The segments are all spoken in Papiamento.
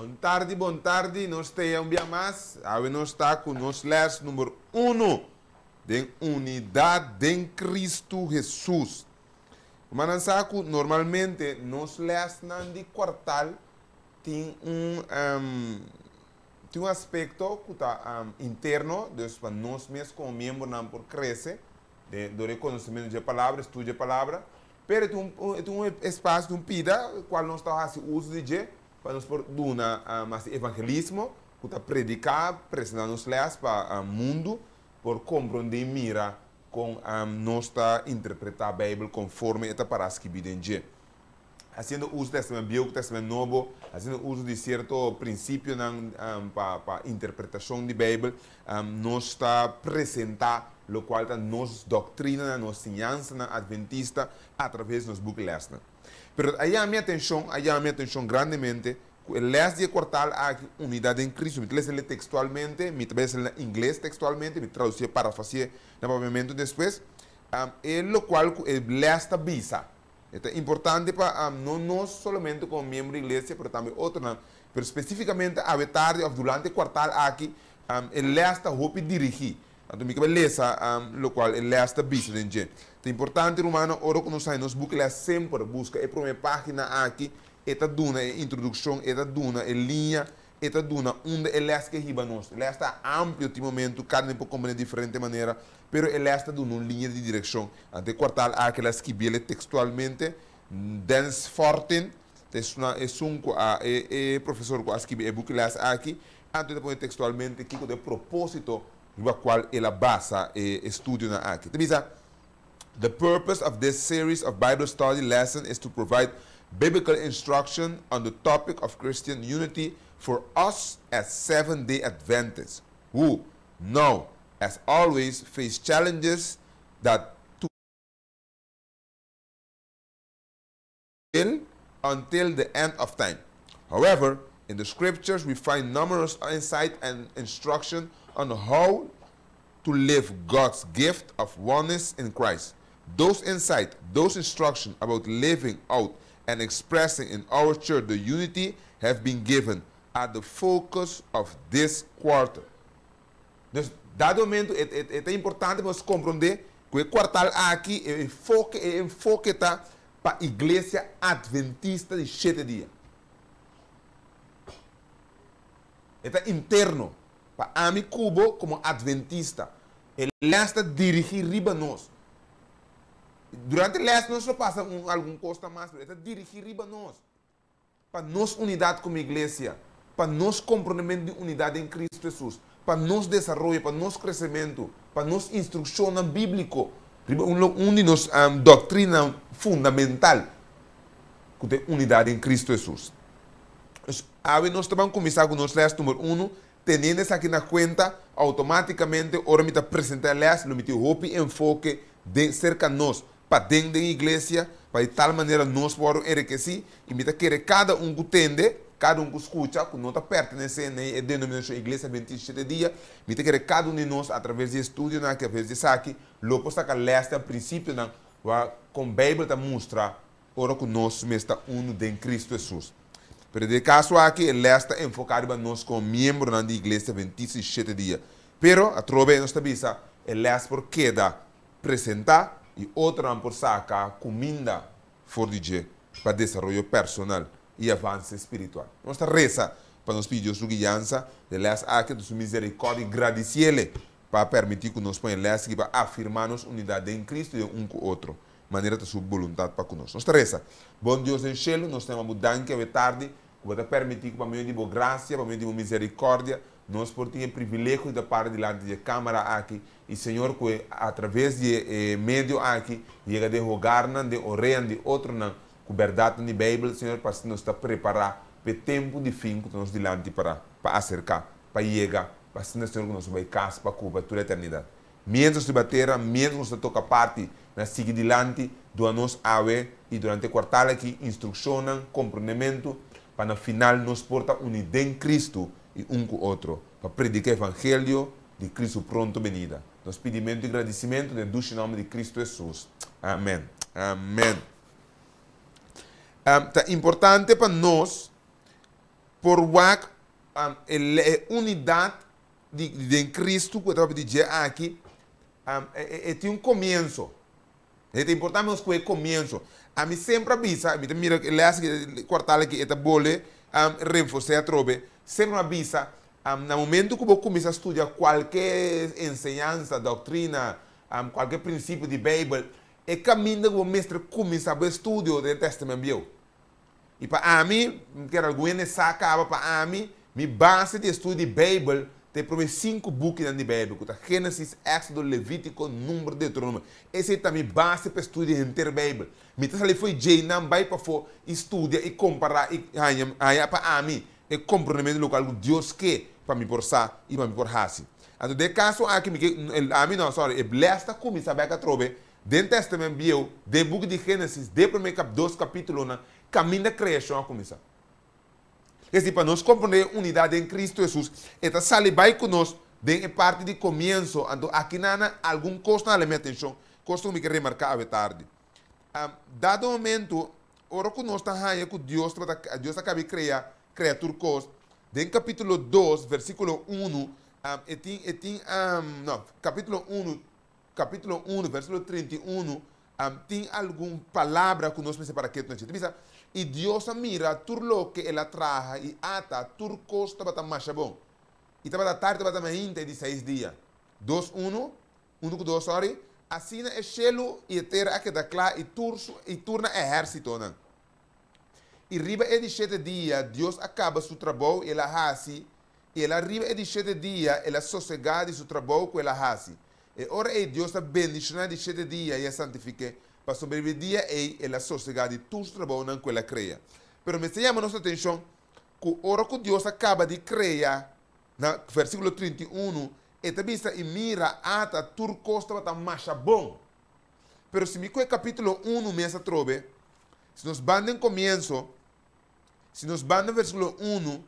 Bon tardi, bon tardi, nos ta un bia mas. Awe nos ta ku nos les number 1 den unidat den Kristu Hesus. Rumannan sa ku normalmente nos lesnan di kwartal tin un tin un aspekto ku ta interno, dus pa nos mes komo miembronan por krese den dor e konosementu dje palabra, estudio dje palabra. Pero e tin un e tin un espasio, tin un pida kual nos ta hasi uso di dje pa nos por duna hasi evangelismo ku ta prediká, presentá nos les pa mundu por komprondé i mira Kon nos ta interpretá Beibel konforme e ta pará skibí den dje? Hasiendo uso di Tèstamènt Bieu ku Tèstamènt Nobo, hasiendo uso di sierto prinsipionan pa pa interpretashon di Beibel, nos ta presentá lokual ta nos doktrinanan, nos siñansanan adventista atraves di nos buki lèsnan. Pero a yama mi atenshon, a yama mi atenshon grandemente Ku e lès di e kuartal aki, Unidat den Kristu, mi ta lesa el tekstualmente, mi ta bai lesa el na ingles tekstualmente, mi ta tradusié, parafrasié na papiamentu despues. E lokual ku e lès ta bisa. E ta importante pa no nos solamente komo miembro di iglesia, pero tambe otronan, pero spesífikamente awe tardi òf durante e kuartal aki, e lès ta hopi dirigí. Anto mi ke bai lesa lokual e lès ta bisa den dje. Ta importante, rumannan, ora ku nos haña nos buki lès semper buska e promé página aki. E ta duna e introdukshon, e ta duna e liña, e ta duna unda e lès ke hiba nos. E lès ta amplio tin momentu, kada den por komprendé diferente manera, pero e lès ta duna un liña di direkshon. Anto e kuartal aki el a skibiel e tekstualmente. Dennis Fortin ta esuna esun ku a e e profesor ku a skibi e buki lès aki. Anto e ta pone tekstualmente kiko ta e propósito riba kual el a basa e estudionan aki. Ta bisa. The purpose of this series of Bible study lessons is to provide biblical instruction on the topic of Christian unity for us as Seventh-day Adventists, who, now, as always, face challenges that until the end of time. However, in the scriptures we find numerous insight and instruction on how to live God's gift of oneness in Christ. Those insight, those instruction about living out and expressing in our church the unity have been given at the focus of this quarter. Dus, dado momento, e, e, e ta importante pa nos komprondé ku e kuartal aki, e enfoke, e enfoke ta pa Iglesia Adventista di Shete Dia. E ta interno pa ami ku bo komo adventista. E lès ta dirigí riba nos. Durante e lès nos lo pasa un algun kos ta mas, pero e ta dirigí riba nos. Pa nos unidat komo iglesia, pa nos komprondementu di unidat den Kristu Hesus, pa nos desaroyo, pa nos kresementu, pa nos instrukshonnan bíbliko riba un lo un di nos doktrinanan fundamental ku ta e unidat den Kristu Hesus. Pues, awe nos ta ban kuminsá ku nos lès number unu, teniendo esaki na kuenta, outomátikamente ora mi ta presentá e lès lo mi tin hopi enfoke den serka nos, paden den iglesia, pa di tal manera nos por wòrdu enrikesí, i mi ta kere kada un ku tende, kada un ku skucha, ku no ta pertenesé na e denominashon Iglesia Adventista Shete Dia, mi ta kere kada un di nos atraves di e estudionan aki, atraves di esaki, lo por saka lès den prinsipionan wak kon Beibel ta mustra ora ku nos mes ta unu den Kristu Hesus. Pero den e kaso aki e lès ta enfoká riba nos komo miembronan di Iglesia Adventista di Shete Dia. Pero, atrobe nos ta bisa, e lès por keda presentá i otronan por saka kuminda for di dje pa desaroyo personal i avanse spiritual. Nos ta resa pa nos pidi Dios su guiansa den lès aki anto su miserikòrdia i gradisiele pa permití ku nos pon e lès aki pa afirmá nos unidat den Kristu i den un ku otro, manera ta su boluntat pa ku nos. Nos ta resa, Bon Dios den shelu, nos ta yama bo danki awe tardi ku bo ta permití ku pa medio di bo grasia, pa medio di bo miserikòrdia, nos por tin e privilegio di ta para dilanti di e kámara aki I Señor ku e atraves di e medio aki yega den hogarnan, den oreanan di otronan ku bèrdatnan di Beibel, Señor, pa asina nos ta prepará pa e tempu di fin ku ta nos dilanti pará, pa aserká, pa yega, pa asina, Señor, ku nos por bai kas pa ku pa tur eternidat. Miéntras nos riba tera, miéntras nos ta toka parti na sigui dilanti, duna nos awe i durante e kuartal aki instrukshonnan, komprondementu, pa na final nos por ta uní den Kristu i un ku otro, pa prediká evangelio di Cristo pronto benida. Nos pidimento y gradicimento den dushi nomber di Cristo Jesus. Amen. Amen. Um, ta importante pa nos por wak e unidat di den Kristu ku e ta papia di dje aki, e tin un komienso. E ta importante nos ku e komienso. Ami semper a bisa, mi ta mira e lès aki, kuartal aki e ta bole refors'é atrobe, semper mi a bisa, na momento ku bo kuminsá studia kualke enseñansa, doktrina, kualke prinsipio di Beibel, e kaminda ku bo mester kuminsá bo estudio den Tèstamènt Bieu. I pa ami, mi kier algun hende sa kaba, pa ami, mi base di estudio di Beibel ta e promé sinku bukinan di Beibel, ku ta Génesis, Éksodo, Levítiko, Número, Deuteronomio. Esei ta mi base pa estudia henter Beibel. Mi ta sali fo'i djeinan bai pafó i studia i kompará i haña haña pa ami e komprondementu lokual ku Dios ke pa mi por sa i pa mi por hasi. Anto den e kaso aki mi ke, ami no, sorry, e blès ta kuminsá bèk atrobe Den Testament Bieu, den buki di Génesis, den promé kap dos kapítulonan, kaminda kreashon a kuminsá. Es di, pa nos komprondé e unidat den Kristu Hesus, e ta sali bai ku nos den e parti di komienso. Anto akinan algun kosnan hala mi atenshon, kosnan ku mi ke remarká awe tardi. Dado momento, ora ku nos ta haña ku Dios tabata, Dios a kaba di krea, krea tur kos, den kapítulo dos, versíkulo unu, e tin, e tin, no, kapítulo unu, Capítulo unu, versículo 31, tin algun palabra cu nos mester para ketu na dje. Ta bisa, I Dios a mira tur loke el a traha, i ata, tur cos tabata masha bon. I tabata tardi, tabata mainta e di seis dia. Dos unu, unu cu dos, sorry. Asina e shelu i e tera a keda cla i tur su, i tur nan ehérsitonan. I riba e di shete dia Dios a caba su trabou i el a haci I el a riba e di shete dia, el a sosegá di su trabou ku el a hasi. E ora ei Dios a bendishoná e di shete dia i a santifik'é, pasobra riba e dia ei el a sosegá di tur su trabounan ku el a krea. Pero mester yama nos atenshon ku ora ku Dios a kaba di krea, na versíkulo 31, e ta bisa, I mira, ata, tur kos tabata masha bon. Pero si mi ku e kapítulo unu mes atrobe, si nos ban den komienso, si nos ban den versíkulo unu,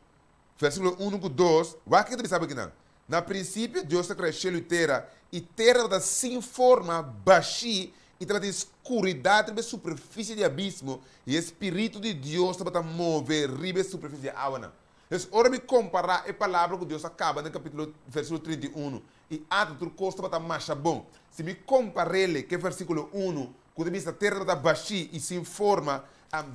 Versíkulo unu ku dos, Wak ke ta bisa bo kinan, Na prinsipio Dios a krea shelu i tera, i tera tabata sin forma, bashí, i tabatin skuridat riba e superfisie di abismo, i e Spiritu di Dios tabata move riba e superfisie di e awanan. Entonces, ora mi kompará e palabra ku Dios a kaba den kapítulo, versíkulo 31, i ata tur kos tabata masha bon, si mi kompar'é ku e versíkulo unu, ku ta bisa tera tabata bashí i sin forma,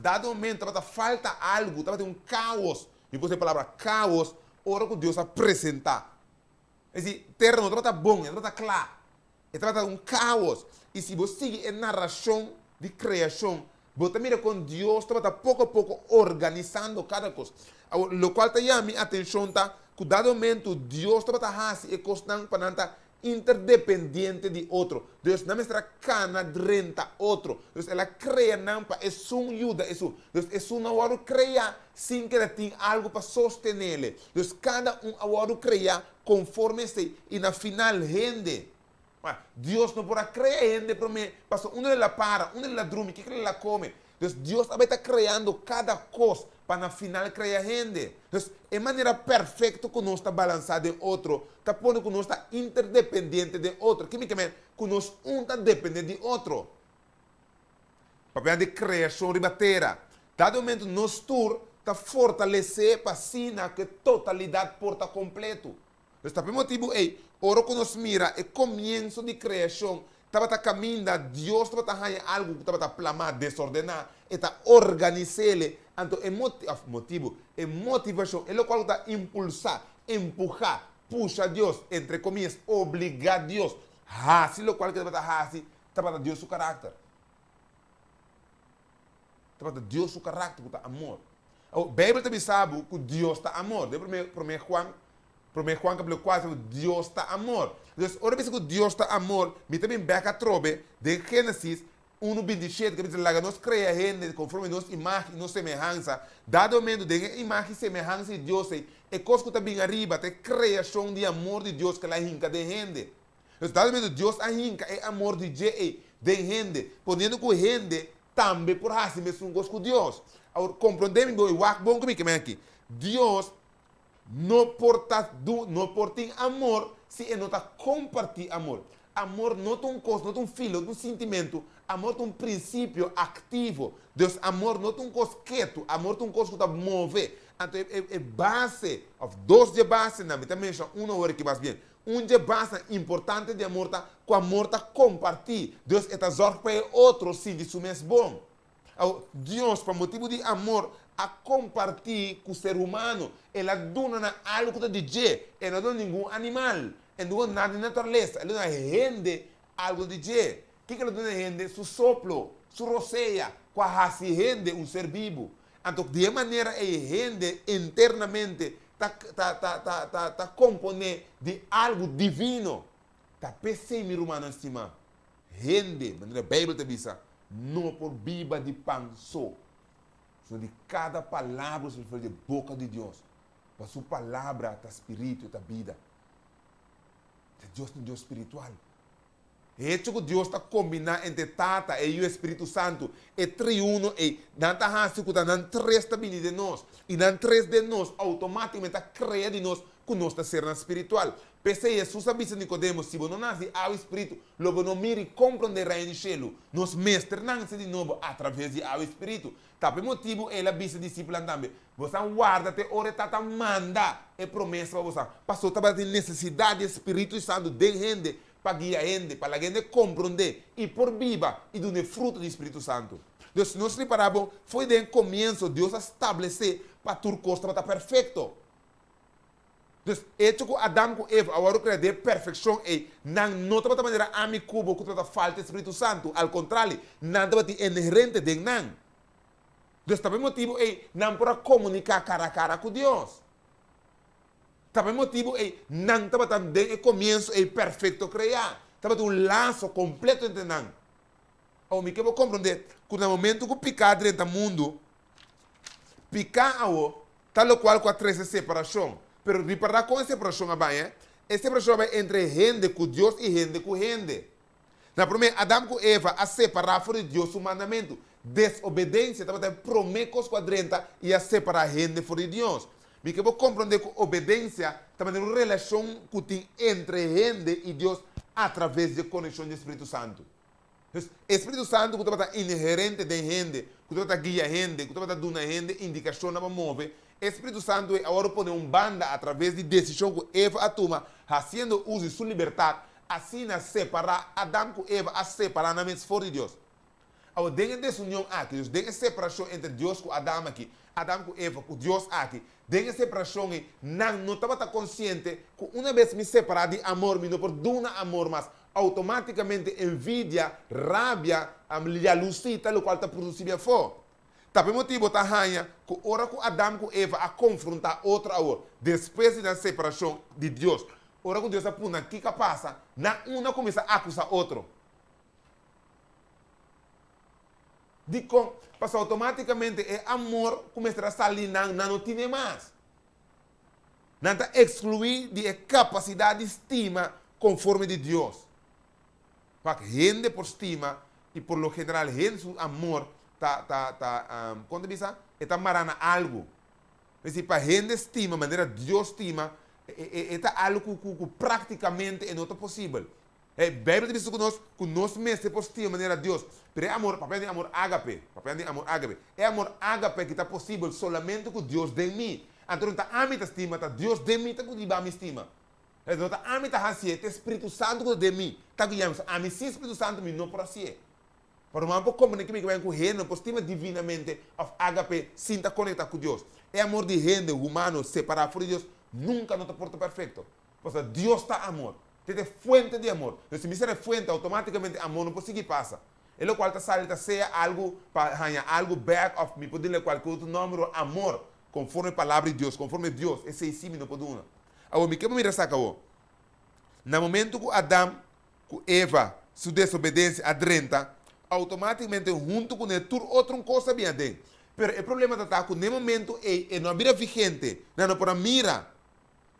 dado momento tabata falta algu, tabatin un káos. Mi por usa e palabra káos ora ku Dios a presentá. Es disi, tera no tabata bon, e no tabata kla. E tabata un káos. I si bo sigui e narashon di kreashon, bo ta mira kon Dios tabata poko a poko organisando kada kos. Awor, lokual ta yama mi atenshon ta ku dado momentu Dios tabata hasi e kosnan pa nan ta interdependiente di otro. Dus nan mester a kana drenta otro. Dus el a krea nan pa esun yuda esun. Dus esun no a wòrdu kreá sin keda tin algu pa sostenele. Dus kada un a wòrdu kreá konforme esei. I na final hende, Dios no por a krea hende promé, pasobra unda el a para, unda el a drumi, kiko el a kome. Dus Dios a bai ta kreando kada kos pa na final krea hende. Dus e manera perfekto ku nos ta balansá den otro ta pone ku nos ta interdependiente den otro. Ki mi ke men? Ku nos un ta dependé di otro. Papia di kreashon riba tera. Dado momento nos tur ta fortalesé pa asina ku e totalidat por ta kompleto. Pues ta p'e motibu ei, ora ku nos mira e komienso di kreashon, tabata kaminda Dios tabata haña algu ku tabata plamá, desordená, e ta organis'el. Anto e moti, òf motibu, e motivashon, e lokual ku ta impulsá, empuhá, pusha Dios, entre komias, obligá Dios hasi lokual ku e tabata hasi, tabata Dios su karakter. Tabata Dios su karakter ku ta amor. Awor, Beibel ta bisa bo ku Dios ta amor. Den promé, promé Juan, promé Juan kapítulo kuater, Dios ta amor. Entonces, ora bisa ku Dios ta amor, mi ta bin bèk atrobe den Génesis unu 27 ku ta bisa laga nos krea hende konforme nos imágen i nos semehansa. Dado momento den e imágen i semehansa di Dios ei, e kos ku ta bin ariba ta e kreashon di amor di Dios ku el a hinka den hende. Entonces, dado momento Dios a hinka e amor di dje ei den hende, poniendo ku hende tambe por hasi mesun kos ku Dios. Awor, komprondé mi bon i wak bon ku mi ke men aki. Dios no por ta du, no por tin amor si e no ta kompartí amor. Amor no ta un kos, no ta un filo, no ta un sintimentu. Amor ta un prinsipio aktivo. Dus amor no ta un kos ketu, amor ta un kos ku ta move. Anto e base, òf dos dje basenan, mi ta menshoná un awor aki mas bien. Un dje basenan importante di amor ta ku amor ta kompartí. Dus e ta zòrg pa e otro sinti su mes bon. Awor, Dios, pa motibu di amor, a kompartí ku ser humano. El a duna nan algu ku ta di dje. E no a duna ningun animal. E no duna nada di naturalesa. El a duna hende algu di dje. Kiko el a duna hende? Su soplo, su rosea, ku a hasi hende un ser bibu. Anto, di e manera ei hende internamente ta ta ta ta ta ta komponé di algu divino. Ta p'esei, mi rumannan stimá, Hende, manera Beibel ta bisa, no por biba di pan so, sino di kada palabra ku sali for di e boka di Dios. Pasobra su palabra ta spiritu i ta bida. Ta Dios ta un Dios spiritual. E hecho ku Dios ta kombiná entre Tata, e Yu i e Spiritu Santu, e triuno ei, nan ta hasi ku ta nan tres ta bini den nos. I nan tres den nos outomátikamente ta krea di nos ku nos ta sernan spiritual. P'esei Hesus a bisa Nikodemo, Si bo no nase di awa i spiritu, lo bo no mira i komprondé Reino di shelu. Nos mester nanse di nobo atraves di awa i spiritu. Ta pa e motibu el a bisa disipelnan tambe, Bosan warda te ora e Tata manda e promesa pa bosan. Pasobra tabatin nesesidat di e Spiritu Santu den hende pa guia hende, pa laga hende komprondé i por biba i duna e fruto di Spiritu Santu. Dus, si nos ripará bon, fo'i den komienso Dios a stablesé pa tur kos tabata perfekto. Dus, echo ku Adam ku Eva a wòrdu kreá den e perfekshon ei, nan no tabata manera ami ku bo ku tabata falta e spiritu santu. Al kontrali, nan tabatin inherente den nan. Dus, ta pa e motibu ei nan por a komuniká kara a kara ku Dios. Ta pa e motibu ei nan tabata den e komienso ei perfekto kreá. Tabatin un laso kompleto entre nan. Awor, mi ke bo komprondé ku na momentu ku piká drenta mundu, piká awor Ta lokual ku a trese separashon. Pero ripará kon e separashon a bai, eh? E separashon a bai entre hende ku Dios i hende ku hende. Na promé, Adam ku Eva a separá for di Dios su mandamentu. Desobedensia tabata e promé kos ku a drenta i a separá hende for di Dios. Mi ke bo komprondé ku obedensia ta manera un relashon ku tin entre hende i Dios atraves di e konekshon di e Spiritu Santu. Dus, e spiritu santu ku tabata inherente den hende, ku tabata guia hende, ku tabata duna hende indikashonnan pa move, e spiritu santu ei a wòrdu pone un banda atraves di desishon ku Eva a tuma hasiendo uso di su libertat, asina separá Adam ku Eva a separá nan mes for di Dios. Awor, den e desunion aki, dus den e separashon entre Dios ku Adam aki, Adam ku Eva ku Dios aki, den e separashon ei, nan no tabata konsiente ku una bes mi separá di amor, mi no por duna amor mas, Automáticamente envidia, rabia, jalusí ta locual ta producí mi afó. Ta pa e motibo ta haña cu ora cu Adam cu Eva a confrontá otro awor, despues di nan separacion di Dios, ora cu Dios a pun nan kico a pasa, nan un a cuminsá acusá otro. Dicon? Pasobra automáticamente e amor cu mester a sali di nan, nan no tine mas. Nan ta ekskluí di e kapasidat di stima konforme di Dios. Wak, hende por stima i por lo general hende su amor ta, ta, ta, kon ta bisa? E ta mará na algu. Es desi, pa hende stima manera Dios stima, e, e, e ta algu ku, ku, ku práktikamente e no ta posibel. E Bijbel ta bisa ku nos ku nos mester por stima manera Dios, pero e amor, papia di amor ágape, papia di amor ágape, e amor ágape aki ta posibel solamente ku Dios den mi. Anto no ta ami ta stima, ta Dios den mi ta ku riba mi stima. E no ta ami ta hasié, ta e Spiritu Santu ku ta den mi ta guia mi. Ami sin Spiritu Santu mi no por hasié. Pero nan por komprendé ke mi ke bai ku hende no por stima divinamente òf ágape sin ta konektá ku Dios. E amor di hende, humano, separá for di Dios nunka no ta por ta perfekto. Pasobra Dios ta amor. Te ta e fuente di amor. Entonces, si mi sera e fuente, automáticamente amor no por sigui pasa. E locual ta sali ta sea algu pa haña algu bek of mi por duna cualkier otro nomber o amor conforme palabra di Dios, conforme Dios, esey si mi no por duna. Awor, mi ke pa mira esaki awor. Na momento cu Adam cu Eva su desobedencia a drenta, automáticamente hunto cu ne tur otro un cos a bin aden. Pero e problema ta ta cu n'e momento ey e no a bira vigente, nan no por a mira.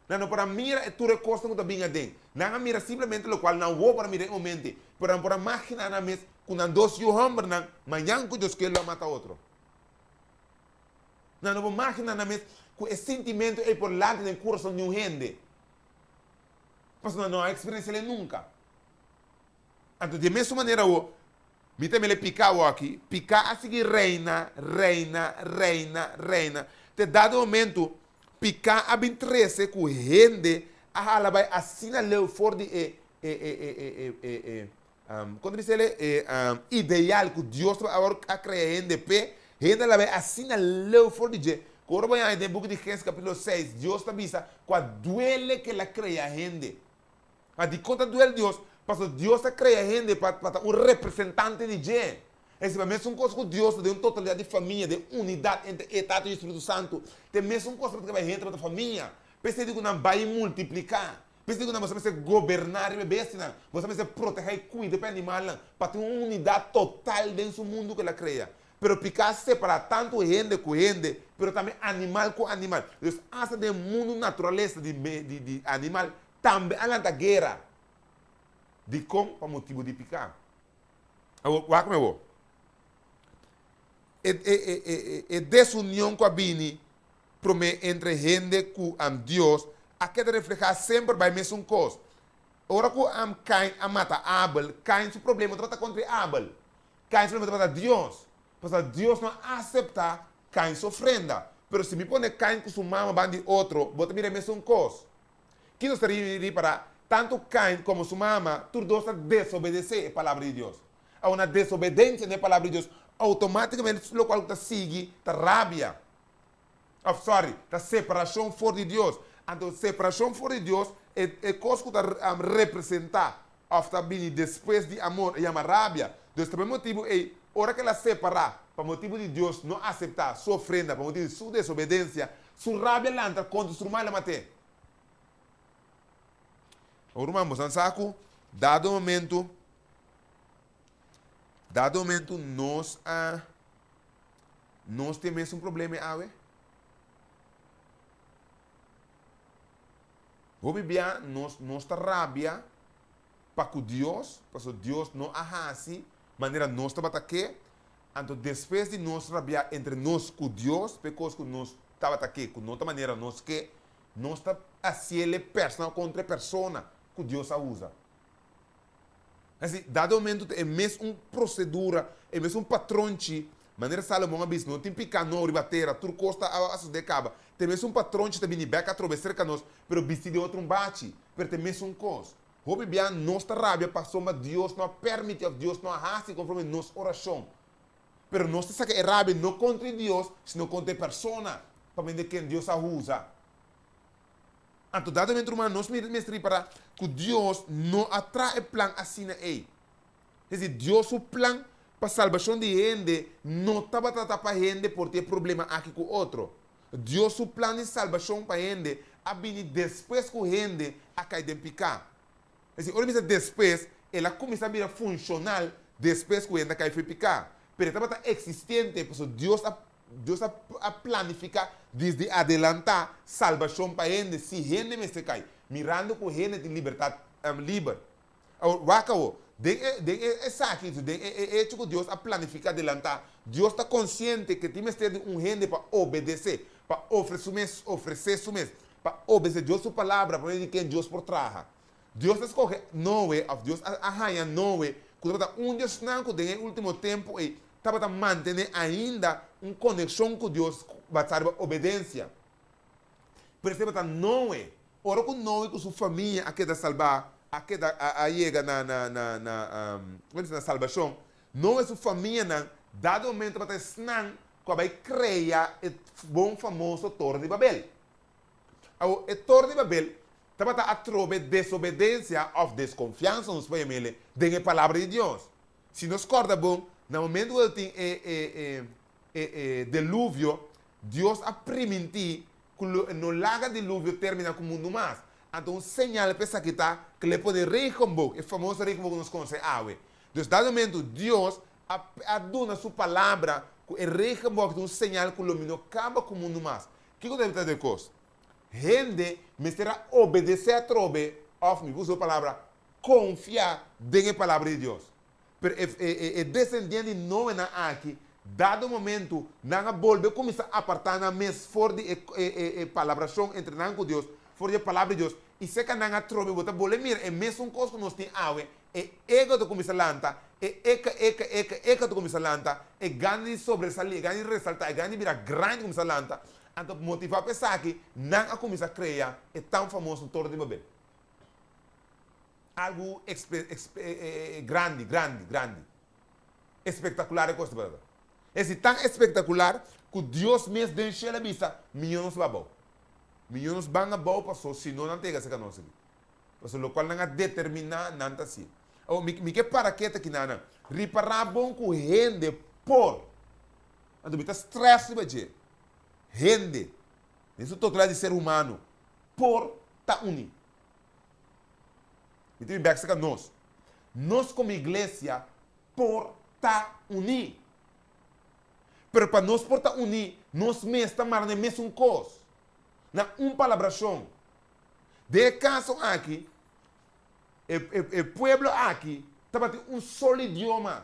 Nan no por a mira e tur e kosnan ku ta bin aden. Nan a mira simplemente lokual nan wowo por a mira e momente, pero nan por a maginá nan mes ku nan dos yu hòmbernan mañan ku Dios ke lo a mata otro. Nan no por maginá nan mes ku e sintimentu ei por lanta den kurason di un hende, pasobra nan no a eksperensiá el nunka. Anto di e mesun manera awo, mi ta mira e piká awo aki, piká a sigui reina, reina, reina, reina, te dado momento piká a bin trese ku hende a hala bai asina leu for di e e e e e e e e kon ta bisa el e ideal ku Dios tabata a krea hende p'e, hende a hala bai asina leu for di dje, ku ora bo haña den buki di Génesis kapítulo seis, Dios ta bisa ku a duele ku el a krea hende. Ma dikon ta duel Dios? Pasobra Dios a krea hende pa pa ta un representante di dje. Es pa mesun kos ku Dios ta den un totalidat di famia, den unidat entre e Tata i e Spiritu Santu, ta e mesun kos pa ta kaba hende pa ta famia. P'esei di ku nan bai i multipliká. P'esei di ku nan boso mester goberná riba e bestianan, boso mester protehá i kuida pa e animalnan, pa tin un unidat total den su mundu ku el a krea. Pero piká separá tantu hende ku hende, pero tambe animal ku animal. Dus asta den mundu naturalesa di di animal tambe a lanta guera. Dikon? Pa motibu di piká. Awor, wak mi awor. E, e, e, e, e, e desunion ku a bini promé entre hende ku am Dios a keda reflehá semper bai mesun kos. Ora ku am Kain a mata Abel, Kain su problema tabata kontra Abel. Kain su problema tabata Dios. Pasobra Dios no a aseptá Kain su ofrenda. Pero si mi pone Kain ku su mama ban di otro, bo ta mira e mesun kos. Ki nos ta ripará? Tantu Kain komo su mama, tur dos ta desobedesé e Palabra di Dios. Awor, na desobedensia na e Palabra di Dios, outomátikamente lokual ku ta sigui ta rabia. Òf, sòri, ta separashon for di Dios. Anto, separashon for di Dios, e e kos ku ta representá òf ta bini despues di amor, e yama rabia. Dus ta pa e motibu ei, ora ku el a separá pa motibu di Dios no aseptá su ofrenda, pa motibu di su desobedensia, su rabia lanta kontra su ruman i el a mat'é. Awor ruman, boso nan sa ku dado momento, dado momento nos a, nos tin e mesun problema awe? Hopi bia nos nos ta rabia pa ku Dios, pasobra Dios no a hasi manera nos tabata ke, anto despues di nos rabia entre nos ku Dios p'e kos ku nos tabata ke ku no ta manera nos ke, nos ta hasiel e personal kontra e persona ku Dios a usa. Así, dado momento ta e mes un prosedura, e mes un patronchi, manera Salomon a bisa, no tin piká nobo riba tera, tur kos ta a sosodé kaba. Ta e mes un patronchi ta bini bèk atrobe serka nos, pero bisti di otro un bachi, pero ta e mes un kos. Hopi bia nos ta rabia pasobra Dios no a permití òf Dios no a hasi konforme nos orashon. Pero nos ta saka e rabia no kontra e Dios, sino kontra e persona pa medio di ken Dios a usa. Anto dado momento ruman nos mester ripará ku Dios no a traha e plan asina ei. Es decir, Dios su plan pa salbashon di hende no tabata ta pa hende por tin e problema aki ku otro. Dios su plan di salbashon pa hende a bini despues ku hende a kai den piká. Es decir, ora mi bisa despues, el a kuminsá bira funshonal despues ku hende a kai for e piká. Pero e tabata eksistente pasobra Dios a Dios a a planifiká desde adelantá salbashon pa hende si hende mester kai, mirando ku hende tin libertat liber. Awor, wak awor, den e den e esaki, den e e echo ku Dios a planifiká adelantá, Dios ta konsiente ku tin mester di un hende pa obedesé, pa ofre su mes, ofresé su mes, pa obedesé Dios su palabra pa medio di ken Dios por traha. Dios a skohe Noe, òf Dios a a haña Noe, ku tabata un di esnan ku den e último tempu ei tabata mantené ainda un konekshon ku Dios basá riba obedensia. Pero esei tabata Noe. Ora ku Noe ku su famia a keda salbá, a keda a yega na na na na kome bisa na salbashon, Noe su famianan dado momento tabata esnan ku a bai krea e bon famoso Toren di Babel. Awor, e Toren di Babel tabata atrobe desobedensia òf deskonfiansa, nos por yam'el, den e Palabra di Dios. Si nos kòrda bon, na momentu ku tin e e e e e deluvio, Dios a primintí ku lo e no laga diluvio terminá ku mundu mas. Anto un señal pa esaki ta ku lo e pone regenboog, e famoso regenboog ku nos konosé awe. Dus dado momentu Dios a a duna su palabra ku e regenboog ta un señal ku lo mi no kaba ku mundu mas. Kiko ta debe ta di e kos? Hende mester a obedesé atrobe, òf mi usa e palabra, konfia den e Palabra di Dios. Pero e e e desendiente di Noenan aki, dado momentu, nan a bolbe kuminsá apartá nan mes for di e e e e palabrashon entre nan ku Dios, for di e Palabra di Dios, i seka nan atrobe bo ta bolbe mira e mesun kos ku nos tin awe. E ego ta kuminsá lanta, e eka, eka, eka, eka ta kuminsá lanta, e gana di sobresalí, e gana di resaltá, e gana di bira grandi ta kuminsá lanta. Anto motivá pa esaki, nan a kuminsá krea e tan famoso Toren di Babel. Algu ekspe, ekspe, grandi, grandi, grandi. Espektakular e kos tabata. Esi tan espektakular ku Dios mes den shel a bisa, Miñó nos ba abou. Miñó nos ban abou paso si no nan ta yega serka nos aki. Paso lokual nan a determiná nan ta hasi. Awor mi mi ke para keta kinanan. Ripará bon ku hende por. Anto mi ta strès riba dje. Hende, den su totalidat di ser humano, por ta uní. Mi ta bin bèk serka nos. Nos komo iglesia por ta uní. Pero pa nos por ta uní, nos mes ta mara na e mesun kos, na un palabrashon. Den e kaso aki, e e pueblo aki tabatin un solo idioma.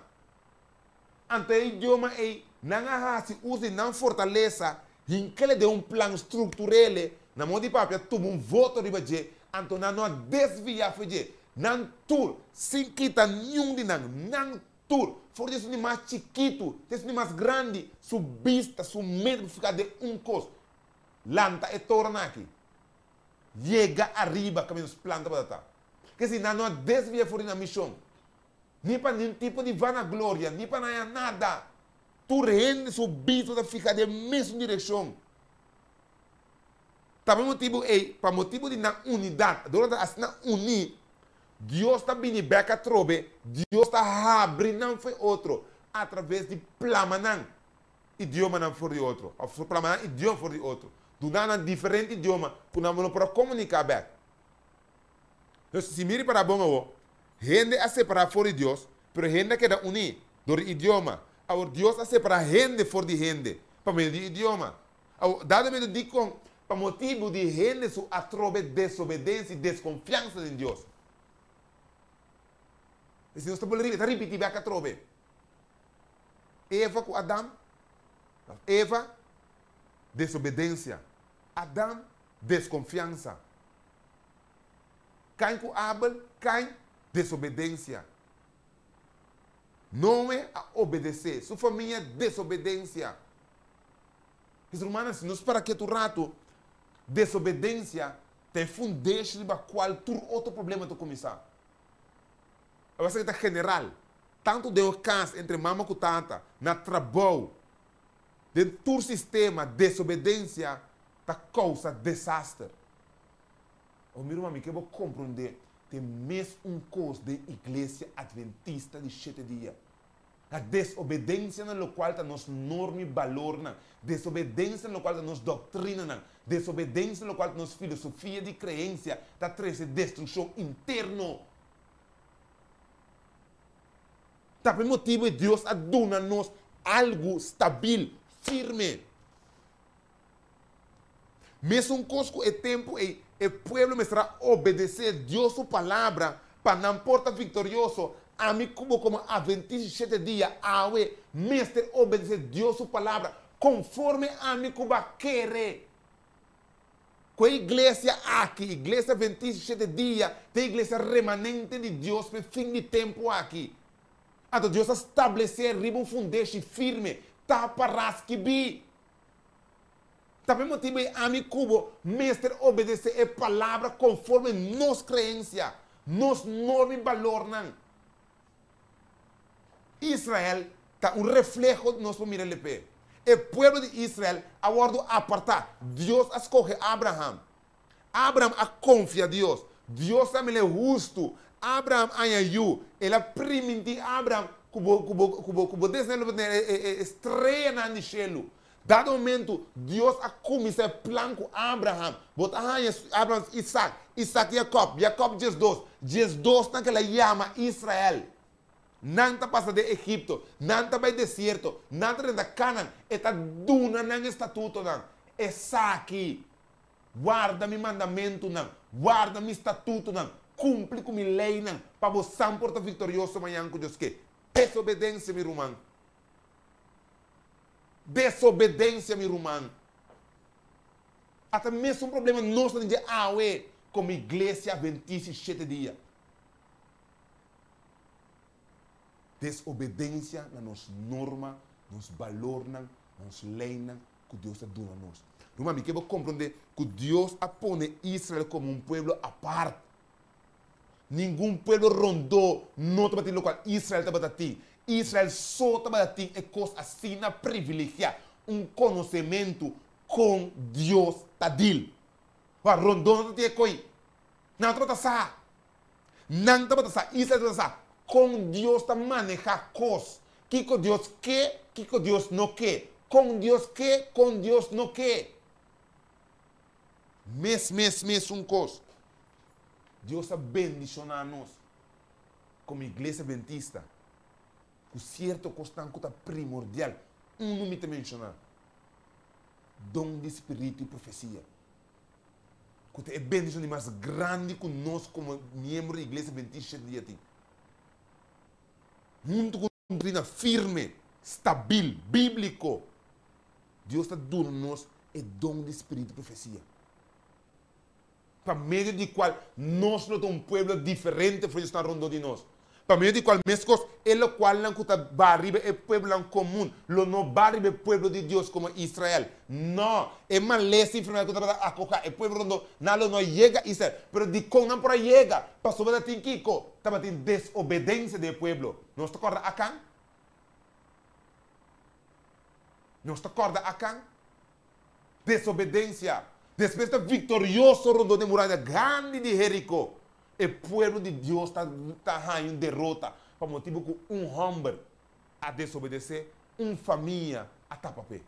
Anto e idioma ei nan a hasi uso di nan fortalesa, hink'ele den un plan, struktur'ele, na modo di papia tuma un voto riba dje, anto nan no a desviá for dje. Nan tur, sin kita niun di nan, nan tur, for di esun di mas chikitu te esun di mas grandi, su bista, su mente por fika den un kos, Lanta e toren aki. Yega ariba kaminda nos plan tabata ta. Kesi nan no a desvia for di nan mishon, ni pa niun tipo di vanagloria, ni pa nan haña nada. Tur hende su bista ta fiha den mesun direkshon. Ta pa e motibu ei, pa motibu di nan unidat, dor nan ta asina uní, Dios ta bini bèk atrobe, Dios ta habri nan for e otro atraves di plama nan. Idiomanan for di otro, òf plama nan idioma for di otro. Duna nan diferente idioma ku nan no por a komuniká bèk. Dus, si mi ripará bon awor, hende a separá for di Dios, pero hende a keda uní dor di idioma. Awor, Dios a separá hende for di hende pa medio di idioma. Awor, dado momento dikon? Pa motibu di hende su atrobe desobedensia i deskonfiansa den Dios. Si nos ta por riba, e ta ripití bèk atrobe. Eva ku Adam? Eva, desobedensia. Adam, deskonfiansa. Kain ku Abel? Kain, desobedensia. Noe a obedesé su famia, desobedensia. Mis rumannan, si nos para ketu ratu, desobedensia ta e fundeshi riba kual tur otro problema ta kuminsá. Awor esaki ta general, tantu den un kas entre mama ku tata, na trabou, den tur sistema, desobedensia ta kousa desaster. Awor mi ruman, mi ke bo komprondé te mes un kos den Iglesia Adventista di Shete Dia. La desobedensia na lokual ta nos norma i balornan, desobedensia na lokual ta nos doktrinanan, desobedensia na lokual ta nos filosofia di kreensia ta trese destrukshon interno. Ta pa e motibu ei Dios a duna nos algu stabil, firme. Mesun kos ku e tempu ei, e pueblo mester a obedesé Dios su palabra pa nan por ta viktorioso. Ami ku bo komo Adventista di Shete Dia awe mester obedesé Dios su palabra konforme ami ku bo a kere. Ku e iglesia aki, Iglesia Adventista di Shete Dia, ta e iglesia remanente di Dios pa e fin di tempu aki. Anto Dios a stablesé riba un fundeshi firme, ta pa raskibí. Ta pa e motibu ei ami ku bo mester obedesé e Palabra konforme nos kreensia, nos norma i balornan. Israel ta un refleho di nos por mira LP. E pueblo di Israel a wòrdu apartá. Dios a skohe Abraham. Abraham a konfia Dios. Dios a mir'é hustu. Abraham a haña yu. El a primintí Abraham ku bo, ku bo, ku bo, ku bo desendente lo por tene e, e, e streanan di shelu. Dado momento, Dios a kuminsá e plan ku Abraham. Bo ta haña Abraham, Isak, Isak Jakòb, Jakòb 12, 12 nan ku el a yama Israel. Nan ta pasa den Egipto, nan ta bai desierto, nan ta drenta Kanan, e ta duna nan e statutonan. Esaki, warda mi mandamentunan, warda mi statutonan, kumpli ku mi leinan, pa bo san por ta viktorioso mañan ku Dios ke. Desobedensia, mi ruman. Desobedensia, mi ruman. Ata mesun problema nos ta tin dje awe komo Iglesia Adventista di Shete Dia. Desobedensia na nos norma, nos balornan, nos leinan ku Dios a duna nos. Ruman, mi ke bo komprondé ku Dios a pone Israel komo un pueblo apart. Ningun pueblo rondó no tabatin lokual Israel tabata tin. Israel so tabata tin e kos asina privilegiá, un konosementu kon Dios ta dil. Wak, rondó no ta tin e koi. Nan tabata sa. Nan tabata sa, Israel tabata sa kon Dios ta manehá kos, kiko Dios ke, kiko Dios no ke, kon Dios ke, kon Dios no ke. Mes, mes, mes un kos. Dios a bendishoná nos komo Iglesia Adventista ku sierto kosnan ku ta primordial. Unu mi ta menshoná, don di spiritu i profesia, ku ta e bendishon di mas grandi ku nos komo miembro di Iglesia Adventista shete dia tin. Huntu ku un doktrina firme, stabil, bíbliko, Dios ta duna nos e don di spiritu i profesia, pa medio di kual nos lo ta un pueblo diferente for di esnan rondó di nos, pa medio di kual meskos e lokualnan ku ta ba riba e pueblonan komun lo no ba riba e pueblo di Dios komo Israel. No, e malesa i enfermedat ku tabata akohá e pueblo rondó nan lo no yega Israel. Pero dikon nan por a yega? Pasobra tatin kiko? Tabatin desobedensia den e pueblo. Nos ta kòrda Akan? Nos ta kòrda Akan? Desobedensia. Despues ta viktorioso rondó den muraya grandi di Jeriko, e pueblo di Dios ta ta haña un derota pa motibu ku un hòmber a desobedesé, un famia a tapa p'e.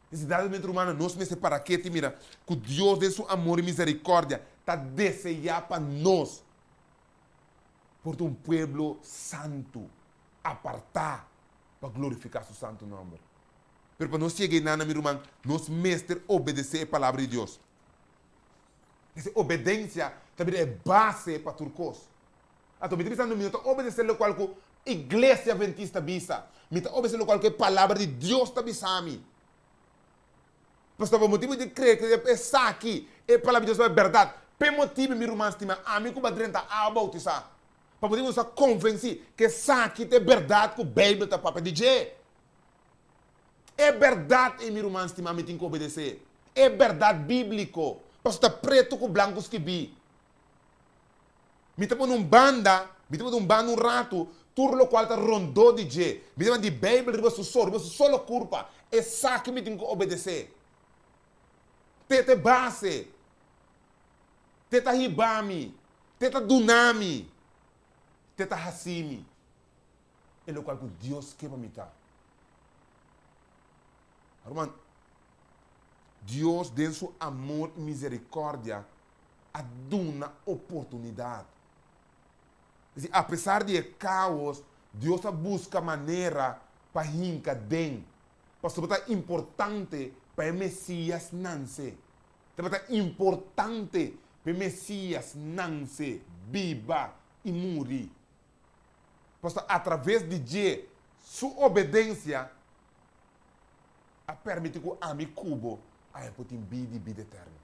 Nesidatamente, rumannan, nos mester para keti mira ku Dios den su amor i miserikòrdia ta deseá pa nos por ta un pueblo santu, apartá pa glorifiká su santu nòmber. Pero pa nos yega einan, mi ruman, nos mester obedesé e Palabra di Dios. Esei obedensia ta bira e base pa tur kos. Anto mi ta bisando mi no ta obedesé lokual ku Iglesia Adventista bisa. Mi ta obedesé lokual ku e Palabra di Dios ta bisa mi. Pasobra pa motibu di kere ku esaki, e Palabra di Dios ta bèrdat. P'e motibu, mi ruman stima, ami ku bo a drenta awa boutisá. Pa motibu nos ta konvensí ku esaki ta e bèrdat ku Beibel ta papia di dje. E bèrdat ei, mi ruman stimá, mi tin ku obedesé. E bèrdat bíbliko, pasobra ta pretu ku blanku skibí. Mi ta pone un banda, mi ta pone un banda un ratu tur lokual ta rondó di dje. Mi ta manda di Beibel riba su so, riba su solo kurpa. Esaki mi tin ku obedesé. Te ta e base. Te ta hiba mi. Te ta duna mi. Te ta hasi mi. E lokual ku Dios ke pa mi ta. Ruman, Dios den su amor i miserikòrdia a duna oportunidat. Es decir, apesar di e kaos, Dios a buska manera pa hinka den, pasobra ta importante pa e Mesias nanse. Tabata importante pa e Mesias nanse, biba i muri. Pasobra atraves di dje, su obedensia a permiti ku ami ku bo a por tin bida i bida eterno.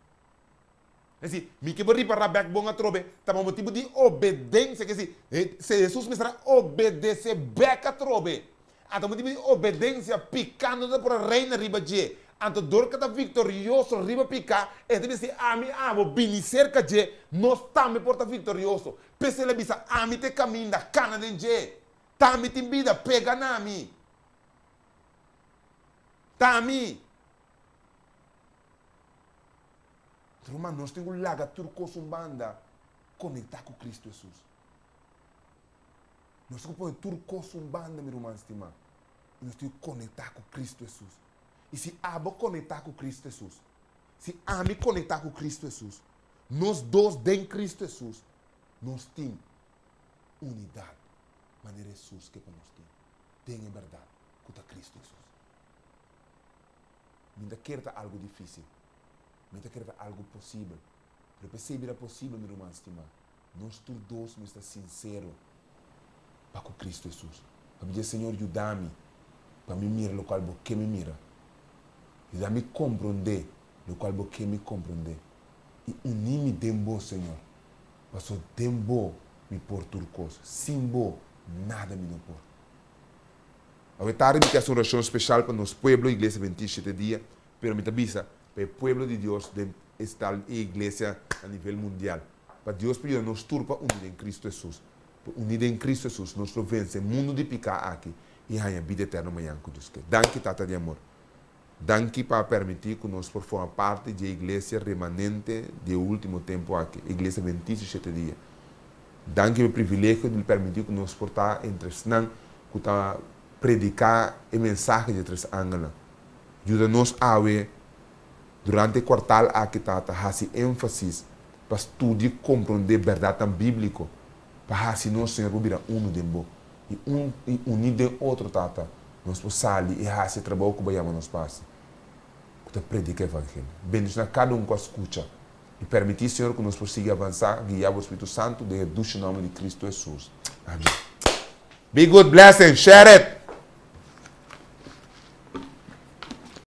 Es desi, mi ke bo ripará bèk bon atrobe, ta pa motibu di obedensia. Ke si, si Hesus mester a obedesé bèk atrobe, anto motibu di obedensia, piká no ta por a reina riba dje. Anto dor ku e ta viktorioso riba piká, e ta bisa, si ami abo bini serka dje, nos tambe por ta viktorioso. P'esei el a bisa, Ami ta e kaminda, kana den dje. Ta mi tin bida, pega na mi. Ta mi. Ruman, nos tin ku laga tur kos un banda, konektá ku Kristu Hesus. Nos tin ku pone tur kos un banda, mi ruman stimá, i nos tin ku konektá ku Kristu Hesus. I si abo konektá ku Kristu Hesus, si ami konektá ku Kristu Hesus, nos dos den Kristu Hesus, nos tin unidat manera Hesus ke pa nos tin, den e bèrdat ku ta Kristu Hesus. Mi ta kere ta algu difísil. Mi ta kere ta algu posibel. Pero p'esei bira posibel, mi ruman stimá, nos tur dos mester ta sinsero pa ku Kristu Hesus. Pa mi di, Señor, yuda mi pa mi mira lokual Bo ke mi mira. Yuda mi komprondé lokual Bo ke mi komprondé. I uní mi den Bo, Señor, pasobra den Bo mi por tur kos. Sin Bo. Nada mi no por. Awe tardi mi ke hasi un orashon speshal pa nos pueblo, Iglesia Adventista Shete Dia, pero mi ta bisa pa e pueblo di Dios den e iglesia na nivel mundial. Pa Dios por yuda nos tur pa uni den Cristo Hesus. Pa uni den Cristo Hesus nos lo vense e mundu di piká aki i haña bida eterno mañan ku Dios ke. Danki Tata di amor. Danki pa a permití ku nos por forma parti dje iglesia remanente di e último tempu aki, e Iglesia Adventista di Shete Dia. Danki pa e privilegio di permití ku nos por ta entre esnan ku ta prediká e mensahe dje tres angelnan. Yuda nos awe durante e kuartal aki, Tata, hasi énfasis pa studia i komprondé bèrdatnan bíbliko, pa hasi nos, Señor, por bira unu den Bo i un i uní den otro, Tata, nos por sali i hasi e trabou ku Bo yama nos pa hasi, ku ta prediká evangelio. Bendishoná kada un ku a skucha i permití, Señor, ku nos por sigui avansá, guiá Bo Spiritu Santu, den e dushi nòmber di Kristu Hesus. Amèn. Be good blessing, share it!